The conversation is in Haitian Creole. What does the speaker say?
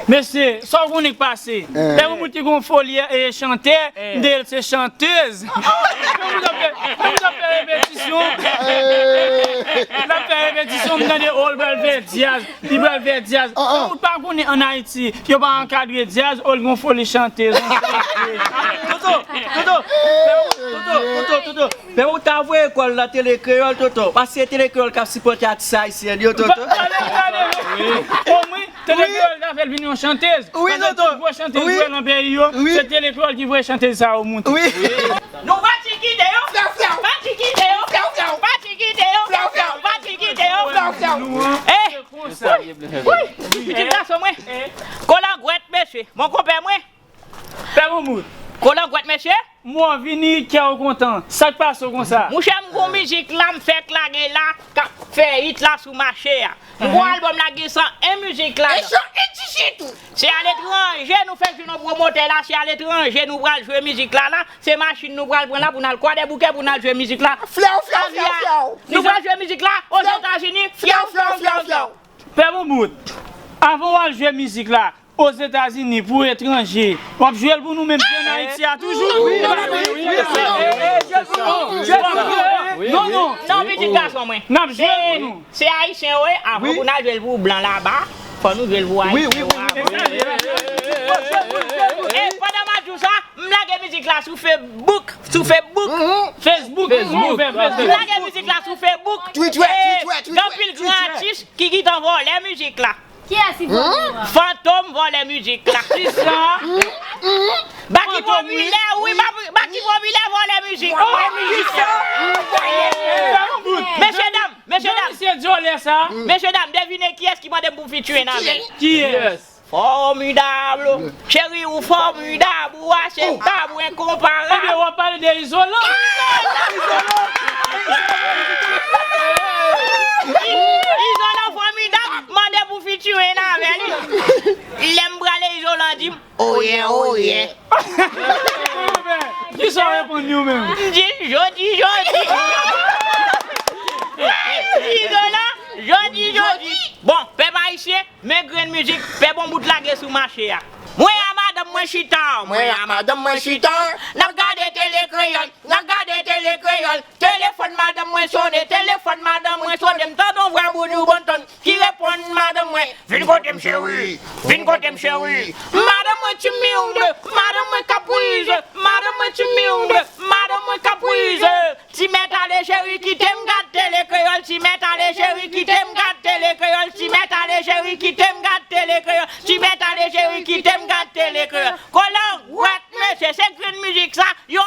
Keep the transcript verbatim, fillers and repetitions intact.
Mesye, sa w konnen k pase? Pè Moumout ki gon foli e chantè, m te di l se chantez. Pè Moumout ap fè, Pè Moumout ap fè repetisyon. L ap fè repetisyon, m tande, o, l pral fè dyaz. Li pral fè dyaz. Pè Moumout pa konnen ann Ayiti, yo pa ankadre dyaz, o, l gon foli chantez. Toto, Toto, Toto, Toto, Toto. Pè Moumout ta voye kò l nan Tele Kreyòl, Toto. Paske se Tele Kreyòl k ap sipòte atis ayisyen yo, Toto. Omwen, Tele Kreyòl ta fè l vin yon chantez. Wi, Toto. Tout gwo chantez yo nan peyi yo, se Tele Kreyòl ki voye chantez sa yo monte. Wi. Nou pa ti kite yo. Pa ti kite yo. Pa ti kite yo. Pa ti kite yo. Eh, wi, wi, pitit gason mwen. Kolangwèt, mesye. Bon, konpè mwen. Pè Moumout. Kolangwèt, mesye. M wè w vini, kè w kontan. Sa k pase w konsa? Monchè, m gon mizik la, m fèk lage la, k ap fè it la sou mache a. M gon albòm la, gen san en mizik ladan. E san en ti chit tou. Se aletranje nou fèk jwenn yon pwomotè la, se aletranje nou pral jwe mizik la la, se machin nou pral pran la pou n al Kwadèboukè pou n al jwe mizik la. Flaw, flaw, flaw, flaw. Nou pral jwe mizik la Ozetazini, flaw, flaw, flaw, flaw. Pè Moumout, avan w al jwe mizik la, Ozetazini, pou etranje. W ap jwe l pou nou menm ki ann Ayiti a toujou? Wi, wi, wi, wi. Non, non. Non, pitit gason mwen. N ap jwe l pou nou. Se ayisyen yo ye, avan pou n al jwe l pou blan laba, fò nou jwe l pou ayisyen yo avan. E pandan m ap di w sa, m lage mizik la sou Facebook, sou Facebook. Facebook, Facebook. M lage mizik la sou Facebook. Twitter, Twitter, Twitter. Gen anpil gran atis ki gentan vòlè mizik la. Kiyès ki vòlè a? Fantom vòlè mizik la. Kisa? Baky Popilè, wi, Baky, Baky Popilè vòlè mizik. Mesye dam, mesye dam. Mesye dam, devine kiyès ki mande m pou featuring avè l. Kiyès? Formidable. Cheri, ou fòmidab, ou aseptab, ou enkonparab. Ebyen, w ap pale de Izolan. Izolan fòmidab, mande pou featuring avè li. Lè m prale, Izolan di m, oye, oye. Kisa w reponn li ou menm? M di, jodi, jodi. Izolan, jodi, jodi. Bon, pèp ayisyen, men grenn mizik, Pè Bonbout lage sou mache a. Mwen a madanm mwen chita, mwen a madanm mwen chita. N ap gade Tele Kreyòl, n ap gade Tele Kreyòl. Telefòn madanm mwen sonnen, telefòn madanm mwen sonnen. M tande yon vwa boudou bonton ki reponn madanm mwen. Vin kote m cheri, vin kote m cheri. Madanm mwen timid, madanm mwen kapriz, madanm mwen timid, madanm mwen kapriz. Ti mèt ale cheri, kite m gad Tele Kreyòl, ti mèt ale cheri, kite m gad Tele Kreyòl, ti mèt ale cheri, kite m gad Tele Kreyòl, ti mèt ale cheri, kite m gad Tele Kreyòl. Kolangwèt, mesye, se grenn mizik sa, yo